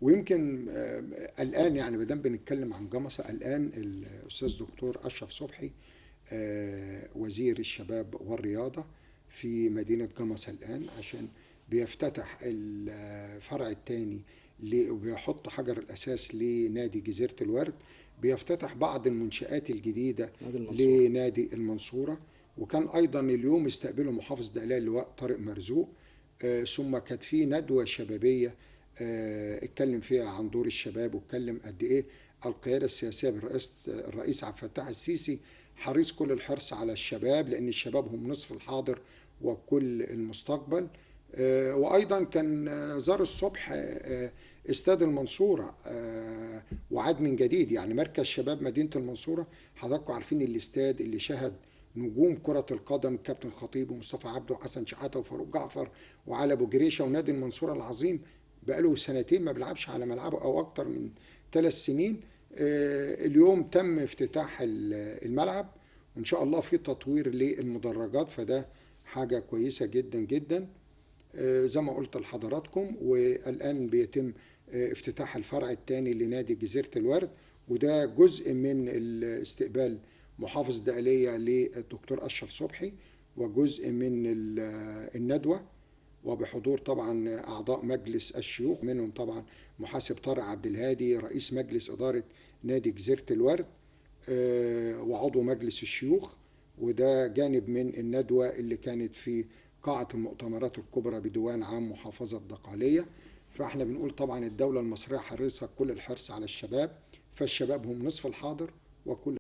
ويمكن الآن يعني ما دام بنتكلم عن جمصة، الآن الأستاذ دكتور أشرف صبحي وزير الشباب والرياضة في مدينة جمصة الآن، عشان بيفتتح الفرع الثاني وبيحط حجر الأساس لنادي جزيرة الورد، بيفتتح بعض المنشآت الجديدة لنادي المنصورة. وكان أيضا اليوم استقبله محافظ دقهلية اللواء طارق مرزوق. ثم كانت في ندوة شبابية اتكلم فيها عن دور الشباب، واتكلم قد ايه القيادة السياسية بالرئيس الرئيس عبد الفتاح السيسي حريص كل الحرص على الشباب، لأن الشباب هم نصف الحاضر وكل المستقبل. وأيضا كان زار الصبح استاد المنصورة وعاد من جديد، يعني مركز شباب مدينة المنصورة. حضراتكم عارفين الاستاد اللي شهد نجوم كرة القدم كابتن خطيب ومصطفى عبده وحسن شحاتة وفاروق جعفر وعلي أبو جريشة، ونادي المنصورة العظيم بقاله سنتين ما بيلعبش على ملعبه أو أكتر من 3 سنين. اليوم تم افتتاح الملعب، وإن شاء الله في تطوير للمدرجات، فده حاجة كويسة جدا جدا. زي ما قلت لحضراتكم، والآن بيتم افتتاح الفرع الثاني لنادي جزيرة الورد، وده جزء من الاستقبال محافظ دقهلية للدكتور أشرف صبحي، وجزء من الندوة، وبحضور طبعا أعضاء مجلس الشيوخ، منهم طبعا محاسب طارق عبد الهادي رئيس مجلس إدارة نادي جزيرة الورد، وعضو مجلس الشيوخ. وده جانب من الندوة اللي كانت في قاعة المؤتمرات الكبرى بديوان عام محافظة الدقهلية. فاحنا بنقول طبعا الدولة المصرية حريصة كل الحرص على الشباب، فالشباب هم نصف الحاضر وكل